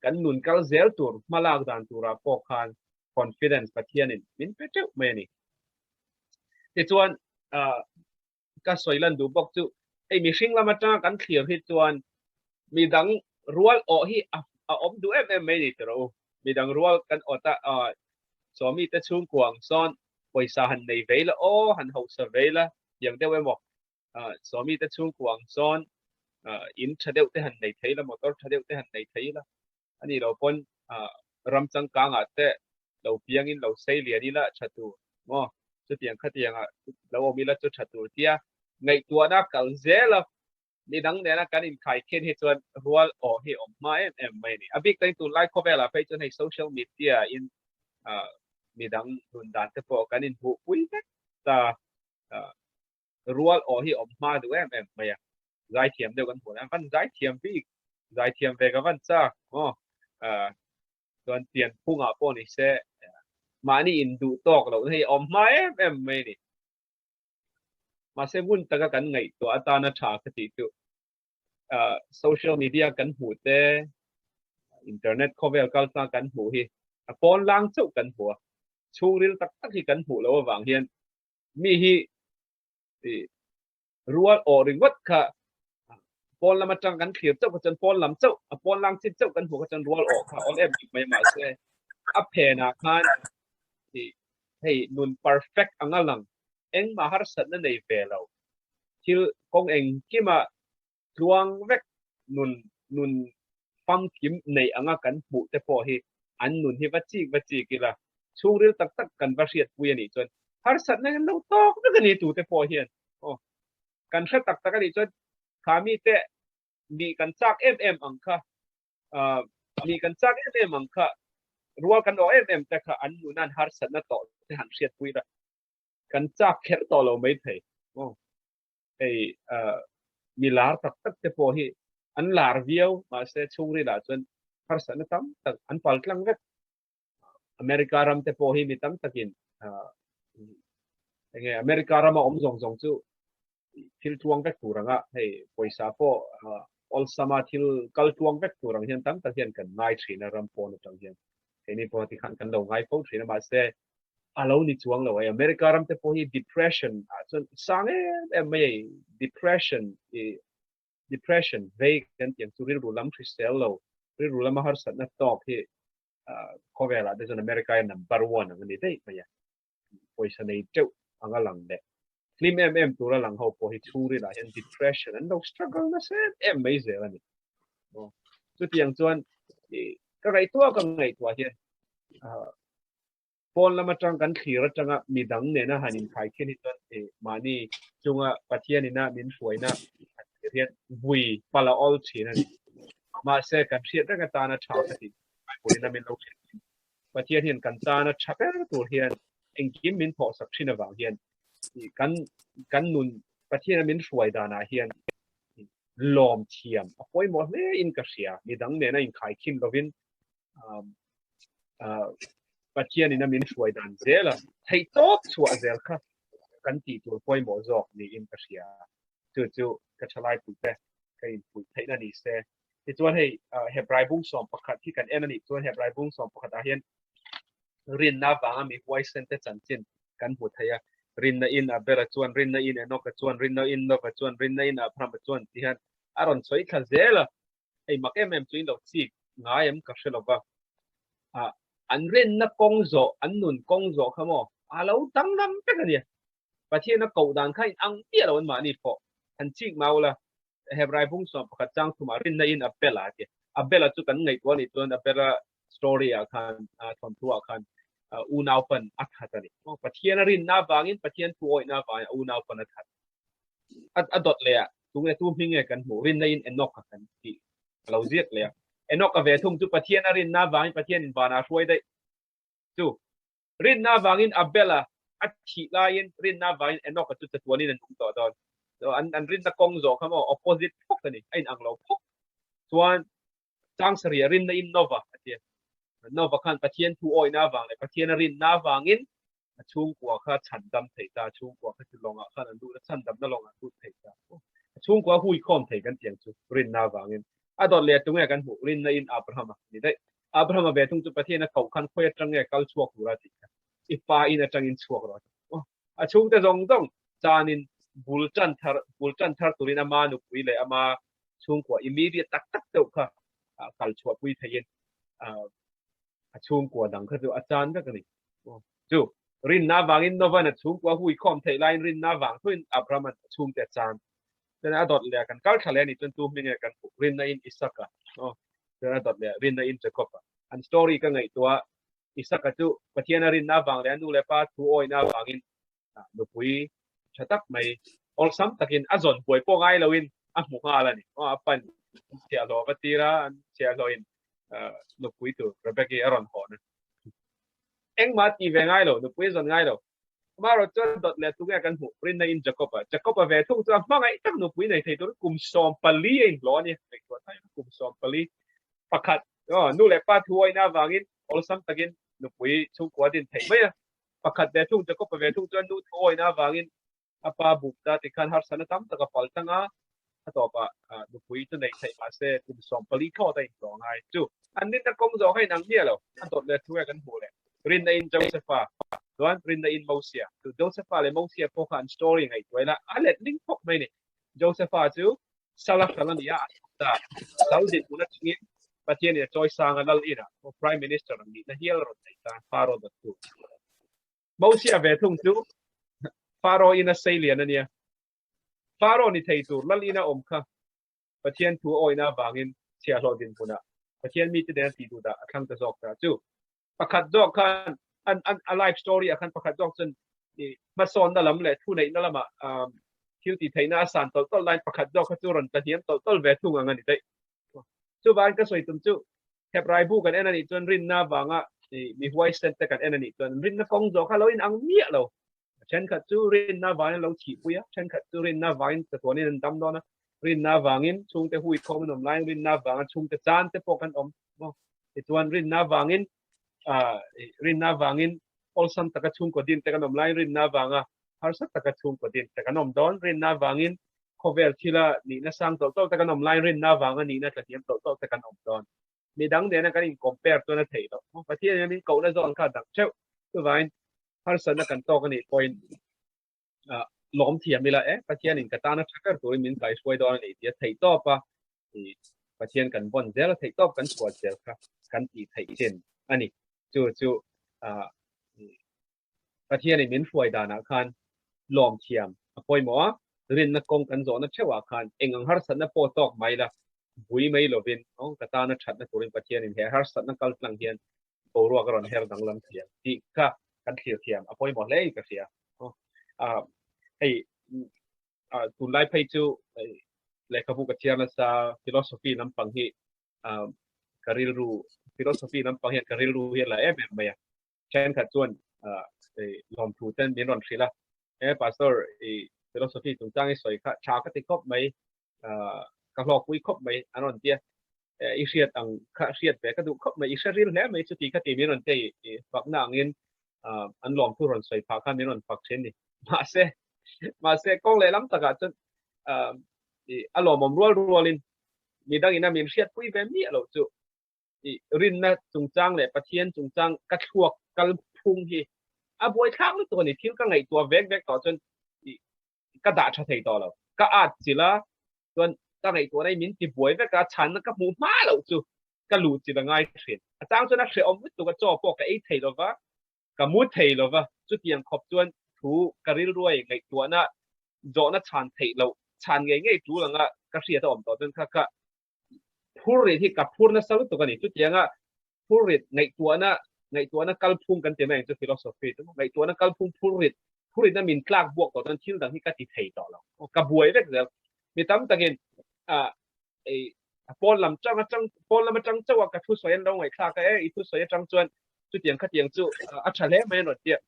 kan nun kal zel tur hmalak dan turah pawh khan confidence Pathianin min pe teuh mai a ni. Tichuan ka sawi lan duh bawk chu hei mihring lam atanga kan thlir hi chuan midang rual awh hi a awm duh em em mai a ni tiraw u. Midang rual kan awt a, sawmi te chhungkua ang sawn pawisa han nei vei la aw, han hausa vei la tiang deuh emaw, sawmi te chhungkua ang sawn in tha deuh te han nei thei la, motor tha deuh te han nei thei la, a nih loh pawn ram changkangah te lo piangin lo sei lian ila tha tur maw, chutiang khatiangah lo awm ila chu tha tur tia. Ngaihtuahna kal zel a, midang nena kan inkhai khin hi chuan rual awh hi awm hma em em mai a ni. A bik takin tunlai khawvelah phei chuan hei social media in midang nun dan te pawh kan inhmuhpui vek ta rual awh hi awm hma duh em em mai a. Zaithiam deuh kan hmuh a, van zaithiam bik, zaithiam ve ka van chak maw? Chuan pian phungah pawh ni se mahni induh tawk loh na hi awm hma em em mai a ni. Mahse ngun taka kan ngaihtuah atana tha ka tih chu social media kan hmuh te, internet khawvel kaltlang kan hmuh hi a pawn lang chauh kan hmu a, chhungril tak tak hi kan hmuh loh avang hian mi hi rual awh ringawt kha pawn lam atang kan thlir chauh kha chuan pawn lam chauh a pawn lang chin chauh kan hmuh kha chuan rual awh kha awl em em mai mahse a phenah khan hei nun perfect anga lang engmah harsatna nei ve lo thil kawng engkima tluang vek nun nun famkim nei anga kan hmuh te pawh hi an nun hi va chik va chik ila chhungril tak tak kan va hriatpui a nih chuan harsatna kan lo tawk vek a ni tute pawh hian aw kan hre tak tak a nih chuan kha mite nih kan chak em em ang kha nih kan chak em em ang kha rual kan awh em em te kha an nunan harsatna tawh te han hriatpui la kan chak kher tawh lo mai thei aw hei mi lar tak tak te pawh hi an lar viau mahse chhungrilah chuan harsatna tam tak an pal tlang vek America ram te pawh hi mi tam takin enge America rama awm zawng zawng chu thil tluang vek tur anga hei pawisa pawh awlsama thil kal tluang vek tur ang hian tam tak hian kan ngai thin a ram pawn atang hian keini pawh tikhan kan lo ngai fo thin a mahse a lo ni chuang lo ai America ram te pawh hi depression ah chuan sang em em mai ei depression i depression vei kan tiang chu rilru lam hrisel lo rilru lama harsatna tawk hi khawvelah te chuan America hian number one ang a ni daih mai a pawisa nei teuh anga lang leh hlim em em tura lang ho pawh hi chhungrilah hian depression an lo struggle nasa em em mai zel a ni chutiang chuan ka ngaihtuah ka ngaihtuah hian Pawn lam atang kan thlir atanga midang nena han inkhai khin hi chuan eh mahni chunga Pathian ina min hruaina han thlir hian vui pal a awl thin a ni. Mahse kan hriat reng atana tha ka tih Bible ina min lo hrilh thin. Pathian hian kan tana tha ber tur hian engkim min thawhsak thin avang hian kan kan nun Pathian a min hruai danah hian lawm thiam a pawimawh hle in ka hria. Midang nena inkhai khin lovin Pathian in a min hruai dan zel a, theih tawp chhuah zel kha kan tih tur pawimawh zawk niin ka hria. Chu chu ka thalai puite ka inpuih theihna ni se. Tichuan hei Hebrai bung 11 hi kan en a nih chuan Hebrai bung 11 ah hian rinna avanga mi huaisen te chanchin kan hmu thei a. Rinna in Abela chuan, rinna in Enoka chuan, rinna in Nova chuan, rinna in Abrahama chuan ti hian a rawn sawi thla zel a. Hei mak em em chu in lo chik ngai em ka hre lo va. Ah, an rinna kawng zawh, an nun kawng zawh kha maw a lo danglam vek a nia. Pathian a koh dan kha in ang miah lo an mahni pawh. Han chik mau la, Hebrai bung 11 chang thumah rinna in Abel-a a ti. Abel-a chu kan ngaihtuah anih chuan Abel-a story ah khan, thawnthu ah khan unau pan a that a ni. Pathian a rinna avangin, Pathian thu awihna avangin a unau pan a that. A dawt leh ah tunge tu hming nge kan hmuh rinna in Enoch a kan tih a lo ziak leh a. Enoch a ve thung chu Pathian a rinna avangin Pathian in vanah a hruai daih chu. Rinna avangin Abel a a thih laiin rinna avangin Enoch a chu chatuanin an awm tawh dawn. So an an rinna kawng zawh kha maw opposite phawk a ni, a inang lo phawk. Chuan chang sarih a rinna in Nova a tia. Nova khan Pathian thu awihna avang leh Pathian a rinna avangin a chhungkua kha chhandam thei ta, chhungkua kha chu lawngah khan an lut a, chhandamna lawngah an lut thei ta. A chhungkua hui khawm thei kan tiang chu rinna avangin. A dawt leh tunge kan hmuh rinna in Abrahama ni daih. Abrahama ve thung chu Pathian a koh khan khawi atang nge kal chhuak tura tih kha i pa in atangin chhuak rawh a ti. A chhungte zawng zawng chanin bul tan thar bul tan thar turin ama nupui leh ama chhungkua immediate tak tak deuh kha kal chhuahpui theiin a chhungkua dang kha chu a chan vek a ni. Chu rinna avangin Novan a chhungkua hui khawm theih laiin rinna avang thuin Abraham-an a chhungte a chan. Chuan a dawt leh a kan kal thla leh a nih chuan tu hming nge kan hmuh rinna in Isaka chuan a dawt leh rinna in Jacob-a. An story ka ngaihtuah Isaka chu Pathian a rinna avang leh a nu leh pa thu awihna avangin nupui tha tak mai. Awlsam takin a zawn buai pawh ngai loin a hmu nghal a ni. A pan chhiahhlawh va tir a, an chhiahhlawhin nupui tur Rebecca-i a rawn hawn a. Engmah a ti ve ngai lo, nupui a zawn ngai lo. Amaherawh chuan dawt leh tunge kan hmuh? Rinna in Jacob-a. Jacob-a ve thung chuan hmangaih tak nupui nei thei turin kum 14 a inhlawh a ni. Ngaihtuah thai a, kum 14 pakhat nu leh pa thu awihna avangin awlsam takin nupui chhungkua a din theih mai a. Pakhat ve thung Jacob-a ve thung chuan nu thu awihna avangin a pa buk ta tikhan harsatna tam tak a pal tlang a, a tawpah nupui chu neih theih mahse kum 14 thlawt a inhlawh ngai. Chu an rinna kawng zawh kha inang miah lo, a dawt leh thu e kan hmuh leh. Rinna in Josepha chuan rinna in Mosia. Chu Josepha leh Mosia pawh kha an story ngaihtuah ila a let ling khawp mai ni. Josepha chu sal a hral a ni a, an hmu ta. Sal dinhmun atangin Pathianin a chawi sang a, lal inah Prime Minister ang nihna hial a rawn nei ta, Pharaoh dawttu. Mosia ve thung chu Pharaoh in a sei lian a nia. Pharaoh ni thei tur lal ina awm kha Pathian thu awihna avangin chhiahhlawh dinhmunah Pathian mite nen a tih duh dah a thlang ta zawk ta chu. Pakhat zawk khan an an a life story ah khan pakhat zawk chuan i hmasawnna lam leh thuneihna lamah thil tih theihna a san tawlh tawlh laiin pakhat zawk kha chu rawn tla hniam tawlh tawlh ve thung ang a ni daih. Chuvangin ka sawi tum chu Hebrai bu kan en a nih chuan rinna avanga mi huaisen te kan en a nih chuan rinna kawng zawh kha lo inang miah lo. Thenkhat chu rinna avangin an lo thihpui a, thenkhat chu rinna avangin chatuanin an dam dawn a, rinna avangin chhungte hui khawm an awm laiin rinna avanga chhungte chan te pawh kan awm. Tichuan rinna avangin rinna avangin awlsam taka chhungkaw din te kan awm laiin rinna avanga harsa taka chhungkaw din te kan awm dawn. Rinna avangin khawvel thila nihna sang tawlh tawlh te kan awm laiin rinna avanga nihna tlahniam tawlh tawlh te kan awm dawn. Midang nena kan in compare chuan a theih loh. Pathian hian min kohna zawn kha a dang theuh. Chuvangin harsatna kan tawk a nih pawhin lawm thiam ila e, Pathianin ka tana tha ber turin min kaihruai dawn a ni tih a theih tawp a, Pathian kan vawn zel a, theih tawp kan chhuah zel kha kan tih theih chin a ni. Chu chu Pathianin min hruai danah khan lawm thiam a pawimawh a, rinna kawng kan zawhna theuhah khan eng ang harsatna pawh tawk mai la, bui mai lovin ka tana thatna turin Pathianin he harsatna kal tlang hian boruak a rawn her danglam thiam tih kha kan thlir thiam a pawimawh hle in ka hria. Hei tunlai phei chu lehkhabu ka chhiar nasa philosophy lampang hi ka rilru philosophy lampang hian ka rilru hi a la em em mai a. Thenkhat chuan lawmthu ten min rawn hrilh a, he pastor i philosophy chungchang i sawi kha tha ka ti khawp mai, ka hlawkpui khawp mai an rawn ti a, i hriat ang kha hriat ve ka duh khawp mai, i hre ril hle mai chuti kha ti min rawn ti i fakna angin an lawmthu rawn sawi phah kha min rawn fak thin ni. Mahse, mahse kawng lehlam takah chuan a lawmawm rual rualin midangin a min hriatpui ve miah loh chu i rinna chungchang leh Pathian chungchang ka thluak kal phung hi a buaithlak lutuk a ni. Thil ka ngaihtuah vek vek tawh chuan i ka dah tha thei tawh lo. Ka at chilh a, chuan ka ngaihtuahna hi min ti buai vek a, chhanna ka hmuh hma loh chu ka luh chilh a ngai thin. A chang chuan a hrehawm lutuk a, chaw pawh ka ei thei lo va, ka mu thei lo va, chutiang khawp chuan thu ka rilruai ngaihtuahna zawhna chhan theih loh chhan ngei ngei tul anga ka hriat a awm tawh chuan kha kha phur rit hi ka phur nasa lutuk a ni. Chutianga phur rit ngaihtuahna ngaihtuahna kalphung kan ti mai ang chu philosophy chu ngaihtuahna kalphung phur rit phur ritna min tlak buak tawh chuan thil dang hi ka ti thei tawh lo. Ka buai vek zel. Mi tam takin a ei pawn lam chang atang pawn lam atang chauh a ka thu sawi an lo ngaihthlak a e i thu sawi atang chuan chutiang khatiang chu a tha hle mai an rawn ti a.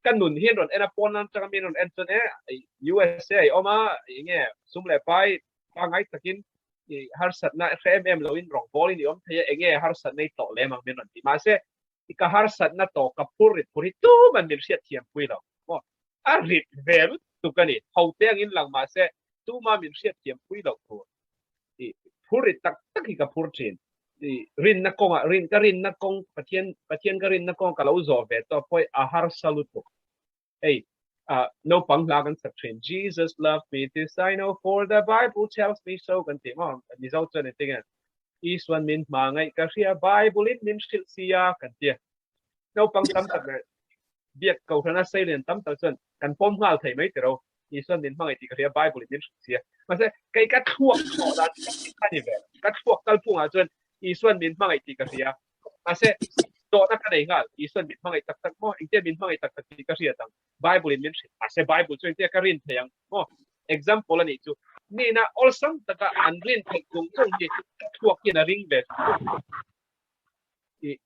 Ka nun hi an rawn en a pawn lam atanga mi an rawn en chuan e USA i awm a enge sum leh pai pangai takin i harsatna hre em em loin rawngbawlin i awm thei a, enge harsatna i tawh lem ang min rawn ti. Mahse, i ka harsatna tawh ka phur rit phur hi tuman min hriat thiam pui lo. Maw? A rit ve lutuk a ni. Ho te angin lang mahse, tuma min hriat thiam pui loh tur. I phur rit tak tak hi ka phur thin. I rinna kawngah, rin ka rinna kawng, Pathian, Pathian ka rinna kawng ka lo zawh ve tawh pawh hi a harsa lutuk. Hei, ah, naupang hla kan sak thin. Jesus loved me, this I know, for the Bible tells me so kan ti maw? Mizo chuan engtin nge? Isuan min hma ngaih ka hria, Bible in min hrilh sia kan ti a. Naupang tam tak leh biak kohhrana seilian tam tak chuan kan pawm nghal thei mai tiro. Isuan min hmangaih tih ka hria, Bible in min hrilh sia. Mahse, kei ka thluak thawh dan ka ni ve. Ka thluak kalphungah chuan Isuan min hmangaih tih ka hria. Mahse, dawhna ka nei nghal, Isuan min hmangaih tak tak maw? Engtia min hmangaih tak tak tih ka hriat ang? Bible in min hrilh. Mahse, Bible chu engtia ka rin thei ang maw? Example a nih chu nihna awlsam taka an rin theih chung chung hi thluak hian a ring ve i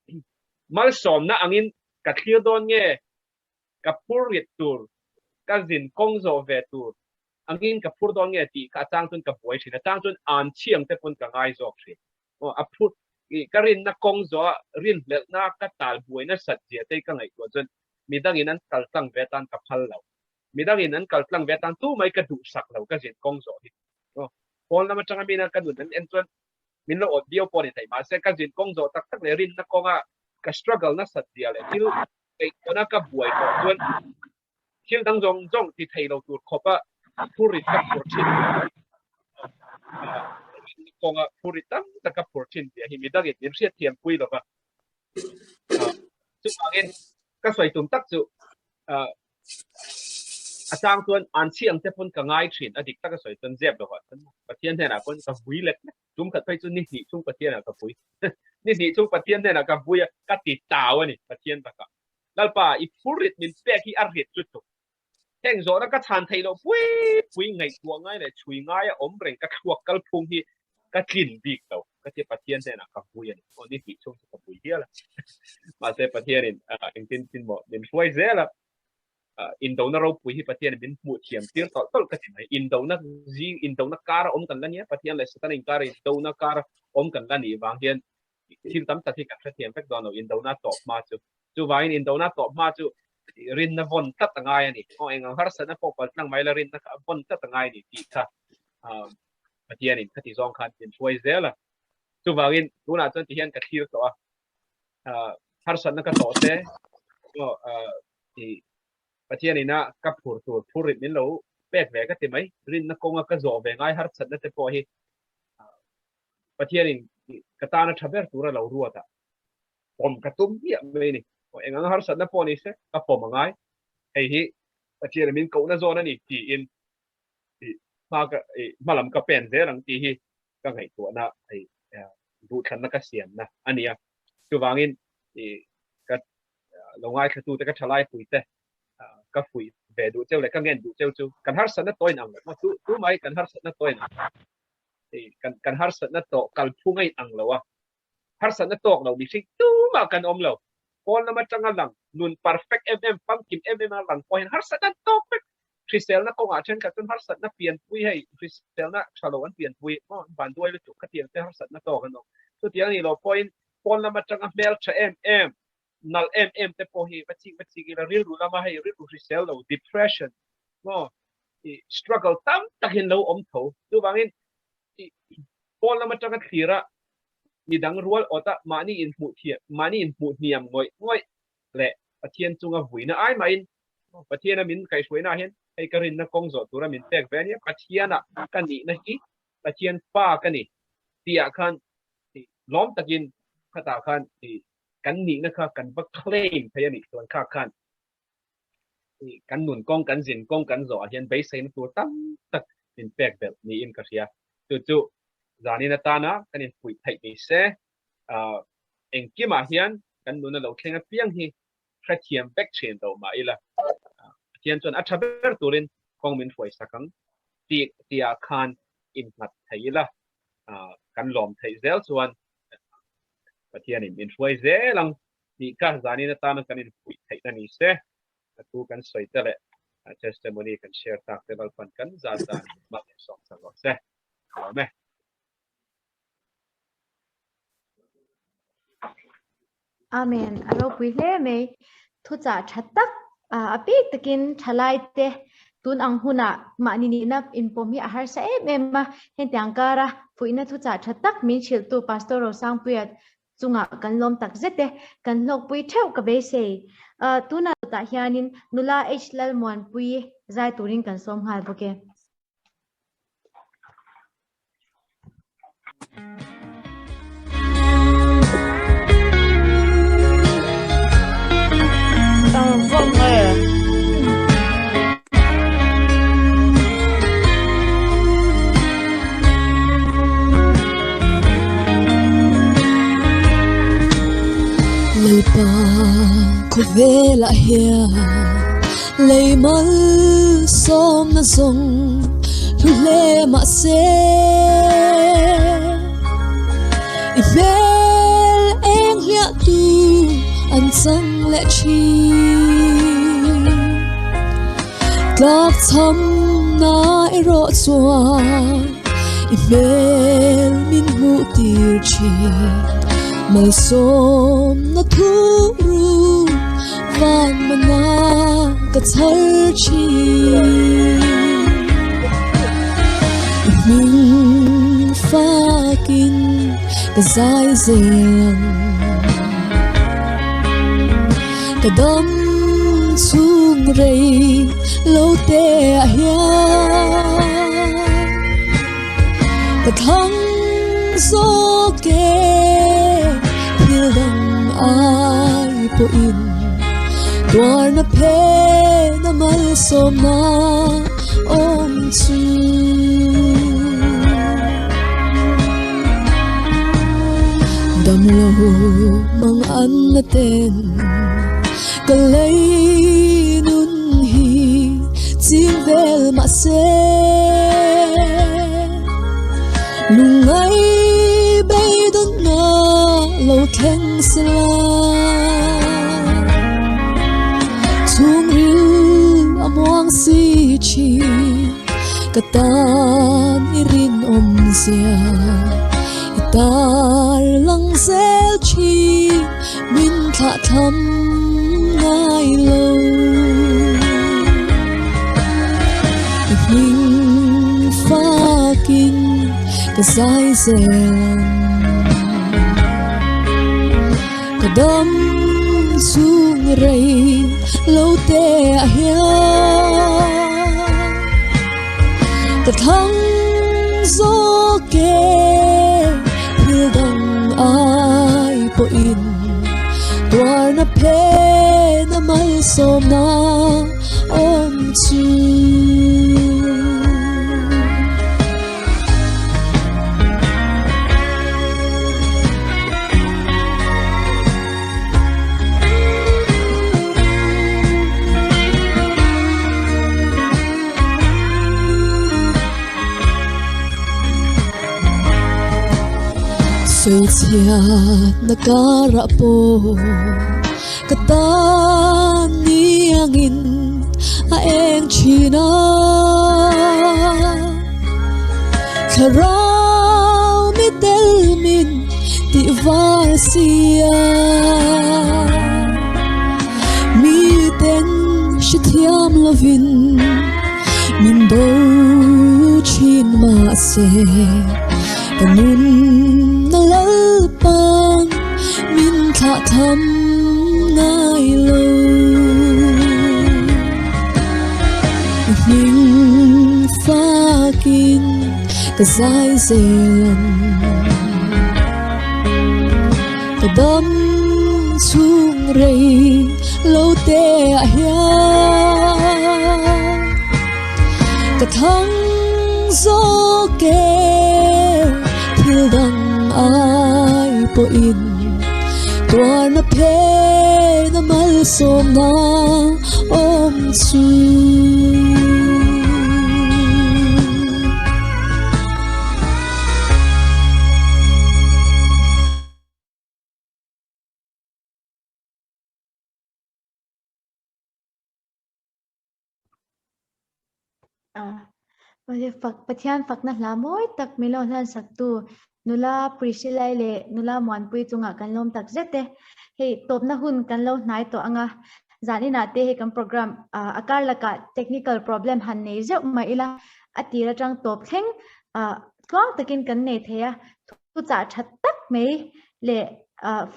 malsawmna angin ka thlir dawn nge ka phur rit tur ka zin kawng zawh ve tur angin ka phur dawn nge tih kha a chang chuan ka buai thin a chang chuan an chhiang te pawn ka ngai zawk thin aw a phur i ka rinna kawng zawh a rinhlelhna ka tal buai nasat zia te ka ngaihtuah chuan midangin an kal tlang ve atan ka phal lo. Midangin an kal tlang ve atan tu mai ka duhsak lo ka zin kawng zawh hi. Aw, pawn lam atanga mina ka nun an en chuan min lo awt viau pawh a ni thei. Mahse ka zin kawng zawh tak tak leh rinna kawnga ka struggle nasat zia leh thil ngaihtuahna ka buai tawh chuan thil dang zawng zawng ti thei lo tur khawpa phurrit ka phur thin. Rinna kawnga phurrit tam tak ka phur thin zia hi midangin min hriatthiam pui lova. Chuvangin ka sawi tum tak chu a chang chuan an chhi ang te pawn ka ngai thin a dik taka sawi chuan zep lo ah chuan Pathian hnenah pawn ka vui lek lek tum khat phei chu ni hnih chung Pathian ah ka vui ni hnih chung Pathian hnenah ka vui a ka ti tau a ni Pathian takah Lalpa i phur rit min pek hi a rit lutuk heng zawhna ka chhan theih loh pui pui ngaihtuah ngai leh chhui ngai a awm reng ka thluak kalphung hi ka tlin bik lo ka tia Pathian hnenah ka vui a ni aw ni hnih chhung chu ka vui hial a mahse Pathianin engtin tin maw min hruai zel a indona ropui hi Pathianin min hmuh thiam tir tawlh tawlh ka ti mai indona zing indona kar a awm kan la nia Pathian leh Satana inkar indona kar a awm kan la nih vang hian thil tam tak hi kan hrethiam vek dawn lo indona tawp hma chu chuvangin indona tawp hma chu rinna vawn tlat a ngai a ni aw eng ang harsatna pawh pal tlang mai la rinna kha vawn tlat a ngai a ni tih kha Pathianin khati zawng khan min hruai zel a. Chuvangin tunah chuan tihian ka thlir tawh a. Harsatna ka tawh te, Pathianina ka phur tur phur rit min lo pek ve ka ti mai. Rinna kawnga ka zawh ve ngai harsatna te pawh hi Pathianin ka tana tha ber tura lo ruat a. Pawm ka tum hmiah mai a ni. Eng ang harsatna pawh ni se ka pawm a ngai. Hei hi Pathianin min kohna zawn a ni tiin hma ka hma lam ka pen zel ang tih hi ka ngaihtuahna hei duhthlanna ka siamna a ni a. Chuvangin ka lo ngaithlatute ka thalai puite ka fuih ve duh cheu leh ka ngen duh cheu chu kan harsatna tawhin ang lo tu tu mai kan harsatna tawhin ang kan kan harsatna tawh kalphung a inang lo a. Harsatna tawk lo mihring tumah kan awm lo. Pawn lam atanga lang nun perfect em em, famkim em em a lang pawh hian harsatna tawk vek. Hriselna kawngah thenkhat chuan harsatna pianpui hei hriselna tha lo an pianpui maw an van duai lutuk khatiang te harsatna tawk an awm. Chutiang a nih loh pawhin pawn lam atanga hmel tha em em, nalh em em te pawh hi va chik va chik ila rilru lama hei rilru hrisel lo depression maw struggle tam tak hian lo awm tho. Chuvangin pawn lam atanga thlira midang rual awta mahni inhmuh thiam, mahni inhmuh hniam ngawih ngawih leh Pathian chunga vuina ai mahin Pathiana min kaihhruaina ah hian hei ka rinna kawng zawh tura min pek ve a nia, Pathiana ka nihna hi Pathian fa ka ni tih ah khan lawm takin khatah khan kan nihna kha kan va claim thei a nih chuan kha khan kan nun kawng kan zin kawng kan zawh ah hian beiseina tur tam tak min pek belh niin ka hria. Chu chu zanin atana kan inpuih theih ni se engkimah hian kan nuna lo thleng apiang hi hrethiam vek thin lo mah ila Pathian chuan a tha ber turin kawng min hruai sak ang tih tihah khan innghat thei ila kan lawm theih zel chuan Pathianin min hruai zel ang tih kha zanin atana kan inpuih theihna ni se a thu kan sawi te leh testimony kan share tak te Lalpan kan zat dan hmang leh sawm sak rawh se. Lawm e. Amen. A ropui hle mai. Thuchah tha tak a bik takin thalai te tun ang huna mahni nihna inpawm hi a harsa em em a. Hetiang kara fuihna thuchah tha tak min hrilhtu Pastor Rosangpuia chungah kan lawm tak zet e, kan hlawkpui theuh ka beisei. Tunah tah hianin nula H Lalmuanpuii zai turin kan sawm nghal bawk e. Lalpa khawvelah hian lei malsawmna zawng. Hlu hle mahse i hmel eng hliah tu an chang leh thin. Tlak cham na erawh chuan i hmel min hmuh tir thin. Malsawm na thu ru van mana ka chhar thin. I hming fakin ka zai zel ang. Ka dam chhung rei lo te ah hian ka thlang zawk e thil dang ai pawhin tuarna phen a malsawmna awm chu. Damlo mang an na ten ka lei nun hi chim vel mah se lungngai beidawn na lo thleng sela chhungril a muang si thin ka tan i rinawm zia i tar lang zel thin min thlah tham ngai lo. I hming fakin ka zai zel ang ka dam chhung rei lo te ah hian ka thlang zawk e thil dang ai pawhin tuarna phen a malsawmna awm chu. Sawichhiat na karah pawh ka tan ni angin a eng thin a. Thlarau mi tel min tih var sia. Mi ten hrethiam lovin min do thin mahse ka nun na lalpan min thlah tham ngai lo. I hming fakin ka zai zel ang. Ka dam chhung rei lo te ah hian ka thlang zawk e thil dang ai pawhin tuarna phen a malsawmna awm chu. Pathian fakna hla mawi tak min lo hlan saktu nula Priscilla-i leh nula Muanpui chungah kan lawm tak zet e. Hei tawpna hun kan lo hnai tawh ang a, zan inah te hei kan program a kar lakah technical problem han nei zeuh mah ila a tir atang tawp thleng tluang takin kan nei thei a, thuchah tha tak mai leh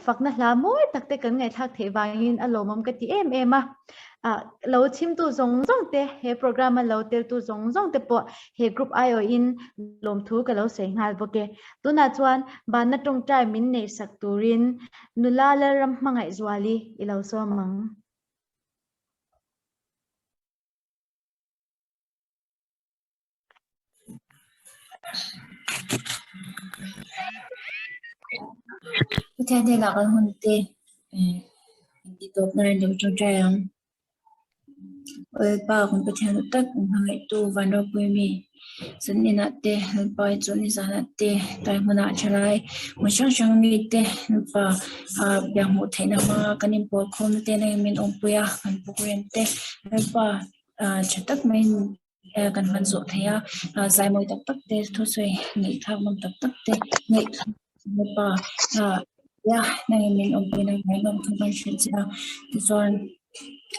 fakna hla mawi tak te kan ngaihthlak theih vangin a lawmawm ka ti em em a. Lo chhimtu zawng zawng te, he program a lo teltu zawng zawng te pawh he group aiawhin lawmthu ka lo sawi nghal bawk e. Tunah chuan banna tawngtai min neihsak turin nula Lalram Hmangaihzuali i lo sawm ang. Pathian hnenah kan hun te intih tawp nan lo tawngtai ang. Lalpa kan Pathian tak min hmangaihtu van ropui mi. Zaninah te Lalpa hi chu nizanah te tlai hmunah thalai hmun hrang hrang mite Lalpa ah biak hmuh theihna hmanga kan inpawl khawmna te nangin min awmpui a, kan program te Lalpa ah tha tak maiin kan hman zawh thei a, zai mawi tak tak te thusawi ngaihthlak nawm tak tak te ngaihthlak Lalpa ah ya nangin min awmpui na ngaihnawm thu kan hrilh che a tichuan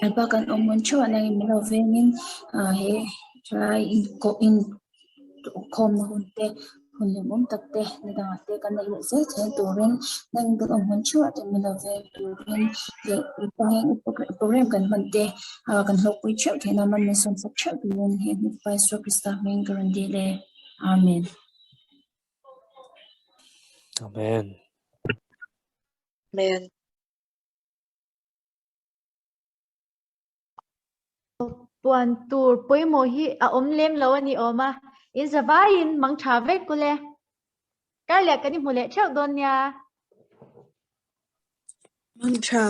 Lalpa kan awm hmun theuh ah nangin min lo vengin ah he thalai in in khawmna hun te hun hlimawm tak te ni dangah te kan neih leh zel theih turin nangin kan awm hmun theuh ah te min lo veng turin leh heng program kan hman te ah kan hlawkpui theuh theih nan min sawmsak theuh turin he hmuhpa Isua Krista hming ka rawn dil e. Amen. Amen. Amen. Puan tur pawimawh hi a awm lem lo a ni awm a, in zavaiin mang tha vek kule. Kar leh kan i hmu leh theuh dawn nia. Mang tha.